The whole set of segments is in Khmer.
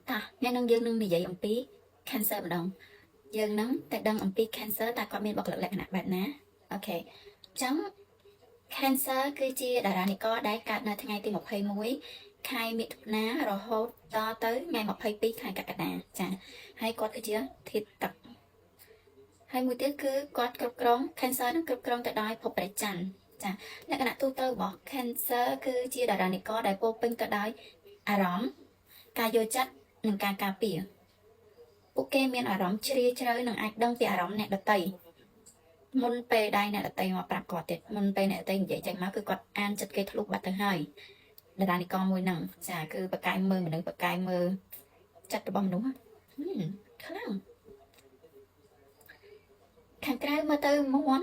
តោះថ្ងៃនេះយើងនឹងនិយាយអំពី Cancer ម្ដងយើងនឹងតែដឹងអំពី Cancer តើគាត់មានបុគ្គលិកលក្ខណៈបែបណាokay អញ្ចឹង Cancer គឺជាតារានិករដែលកើតនៅថ្ងៃទី21ខែមិថុនារហូតដល់ទៅថ្ងៃ22ខែកក្កដាចាហើយគាត់គឺជាធាតុទឹកហើយមួយទៀតគឺគាត់គ្រប់គ្រង Cancer នឹងគ្រប់គ្រងទៅដោយភពព្រះច័ន្ទចាលក្ខណៈទូទៅរបស់ Cancer គឺជាតារានិករដែលពោរពេញទៅដោយអារម្មណ៍ការយល់ចិត្តនិងការការពារពួកគេមានអារម្មណ៍ជ្រាលជ្រៅនិងអាចដឹងពីអារម្មណ៍អ្នកដទៃមុនពេលដែលអ្នកដទៃមកប្រាប់គាត់ទៀតមុនពេលអ្នកដទៃនិយាយចេញមកគឺគាត់អានចិត្តគេធ្លុះបាត់ទៅហើយតារានិករមួយហ្នឹងចាគឺបកកាយមើលមនុស្សបកកាយមើលចិត្តរបស់មនុស្សហឹមខ្លាំងខាងក្រៅមើលទៅមាំ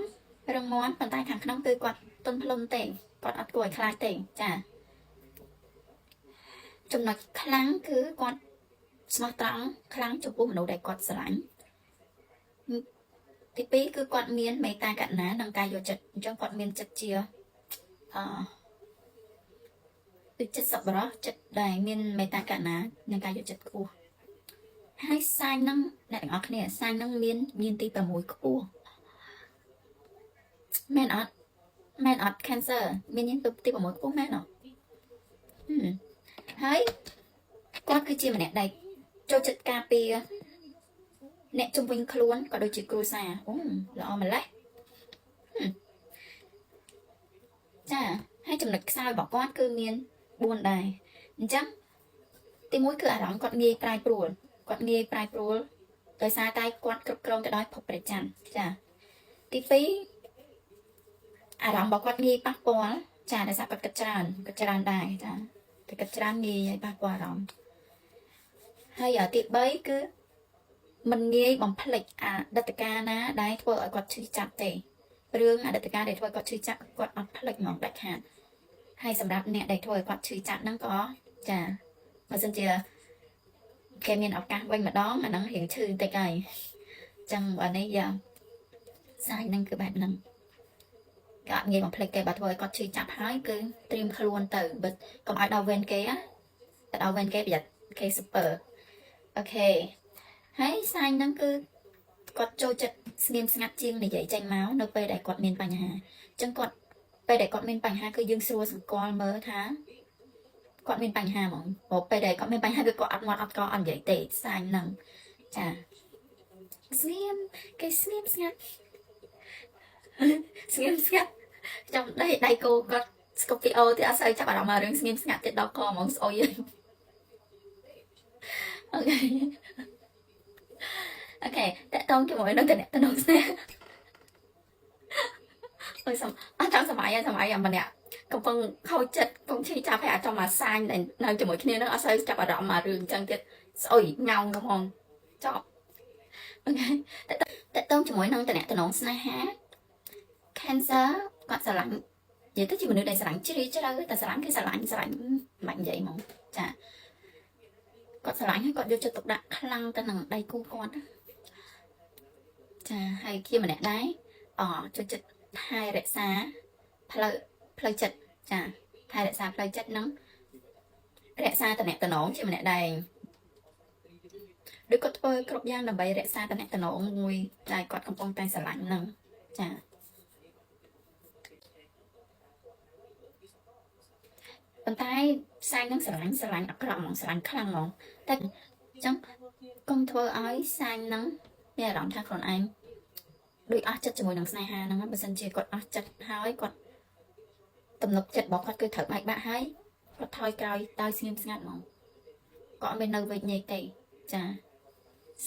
រឹងមាំប៉ុន្តែខាងក្នុងគឺគាត់ទន់ភ្លន់ទេគាត់អត់គួរឲ្យខ្លាចទេចាចំណុចខ្លាំងគឺគាត់ស្មោះត្រង់ខ្លាំងចំពោះមនុស្សដែលគាត់ស្រឡាញ់ទី2គឺគាត់មានមេត្តាករុណានិងការយល់ចិត្តអញ្ចឹងគាត់មានចិត្តជាអឺគឺចិត្តសប្បុរសចិត្តដែលមានមេត្តាករុណានិងការយល់ចិត្តខ្ពស់ហើយ sign ហ្នឹងអ្នកទាំងអស់គ្នា sign ហ្នឹងមានញាណទី6ខ្ពស់មែនអត់មែនអត់ Cancer មានញាណទី6ខ្ពស់មែនអត់ហឹមហើយគាត់គឺជាម្នាក់ដែលចូលចិត្តការពារអ្នកជំវិញខ្លួនក៏ដូចជាគ្រួសារអូល្អម្ល៉េះហឹមចាហើយចំណុចខ្សោយរបស់គាត់គឺមាន4ដែរអញ្ចឹងទី1គឺអារម្មណ៍គាត់ងាយប្រែប្រួលគាត់ងាយប្រែប្រួលដោយសារតែគាត់គ្រប់គ្រងទៅដោយភពព្រះច័ន្ទចាទី2អារម្មណ៍របស់គាត់ងាយប៉ះពាល់ចាដោយសារគាត់គិតច្រើនគិតច្រើនដែរចាតែគិតច្រើនងាយឲ្យប៉ះពាល់អារម្មណ៍ហើយទី3គឺមិនងាយបំភ្លេចអតីតកាលណាដែលធ្វើឲ្យគាត់ឈឺចាប់ទេរឿងអតីតកាលដែលធ្វើឲ្យគាត់ឈឺចាប់គាត់អត់ភ្លេចហ្មងដាច់ខាតហើយសម្រាប់អ្នកដែលធ្វើឲ្យគាត់ឈឺចាប់ហ្នឹងក៏ចាបើសិនជាគេមានឱកាសវិញម្ដងអាហ្នឹងរៀងឈឺបន្តិចហើយអញ្ចឹងបើនេះយ៉ា sign ហ្នឹងគឺបែបហ្នឹងក៏អត់ងាយបំភ្លេចទេបើធ្វើឲ្យគាត់ឈឺចាប់ហើយគឺត្រៀមខ្លួនទៅបើកុំឲ្យដល់វេនគេណាតែដល់វេនគេប្រយ័ត្នគេ super okay ហើយ sign ហ្នឹងគឺគាត់ចូលចិត្តស្ងៀមស្ងាត់ជាងនិយាយចេញមកនៅពេលដែលគាត់មានបញ្ហាអញ្ចឹងគាត់ពេលដែលគាត់មានបញ្ហាគឺយើងស្រួលសម្គាល់មើលថាគាត់មានបញ្ហាហ្មងព្រោះពេលដែលគាត់មានបញ្ហាគឺគាត់អត់មាត់អត់កអត់និយាយទេ sign ហ្នឹងចាស្ងៀមគេស្ងៀមស្ងាត់ស្ងៀមស្ងាត់ចាំដៃដៃគោគាត់ Scorpio ទៀតអត់សូវចាប់អារម្មណ៍រឿងស្ងៀមស្ងាត់ទៀតដល់កហ្មងស្អុយ okay okay តាក់តងជាមួយនឹងតំណតំណងស្នេហ៍អើយសំអត់ចង់សម័យសម័យអាម្នាក់កំពុងខូចចិត្តកំពុងឈឺចាប់ហើយអាចចង់មក sign នៅជាមួយគ្នានឹងអត់សូវចាប់អារម្មណ៍មករឿងអញ្ចឹងទៀតស្អុយងោងហ្មងចប់ okay តាក់ទងជាមួយនឹងតំណតំណងស្នេហា Cancer គាត់ស្រឡាញ់និយាយទៅជាមនុស្សដែលស្រឡាញ់ជ្រាលជ្រៅតែស្រឡាញ់គឺស្រឡាញ់ស្រឡាញ់មិនបាច់និយាយហ្មងចាគាត់ស្រឡាញ់ហើយគាត់យកចិត្តទុកដាក់ខ្លាំងទៅនឹងដៃគូគាត់ណាចាហើយជាម្នាក់ដែរអចូលចិត្តថែរក្សាផ្លូវផ្លូវចិត្តចាថែរក្សាផ្លូវចិត្តនិងរក្សាតំណតំណងជាម្នាក់ដែរដូចគាត់ធ្វើគ្រប់យ៉ាងដើម្បីរក្សាតំណតំណងមួយដែលគាត់កំពុងតែស្រឡាញ់នឹងចាប៉ុន្តែ sign នឹងស្រឡាញ់ស្រឡាញ់អាក្រក់ហ្មងស្រឡាញ់ខ្លាំងហ្មងតែអញ្ចឹងកុំធ្វើឲ្យ sign នឹងមានអារម្មណ៍ថាខ្លួនឯងដូចអស់ចិត្តជាមួយនឹងស្នេហាហ្នឹងបើសិនជាគាត់អស់ចិត្តហើយគាត់ទំនុកចិត្តរបស់គាត់គឺត្រូវបែកបាក់ហើយគាត់ថយក្រោយដោយស្ងៀមស្ងាត់ហ្មងគាត់អត់មាននៅវិញញែកទេចា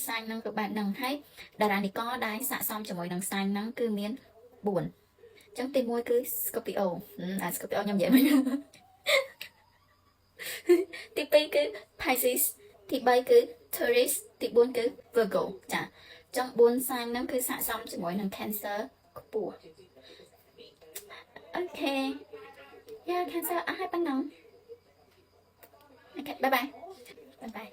sign ហ្នឹងគឺបែបហ្នឹងហើយតារានិករដែលស័កសមជាមួយនឹង sign ហ្នឹងគឺមាន4អញ្ចឹងទី1គឺ Scorpio អា Scorpio ខ្ញុំនិយាយមិញទី2គឺ Pisces ទី3គឺ Taurus ទី4គឺ Virgo ចាអញ្ចឹង4 sign ហ្នឹងគឺស័កសមជាមួយនឹង Cancer ខ្ពស់ okay យ៉ា Cancer អស់ហើយប៉ុណ្ណឹង okay bye bye bye bye.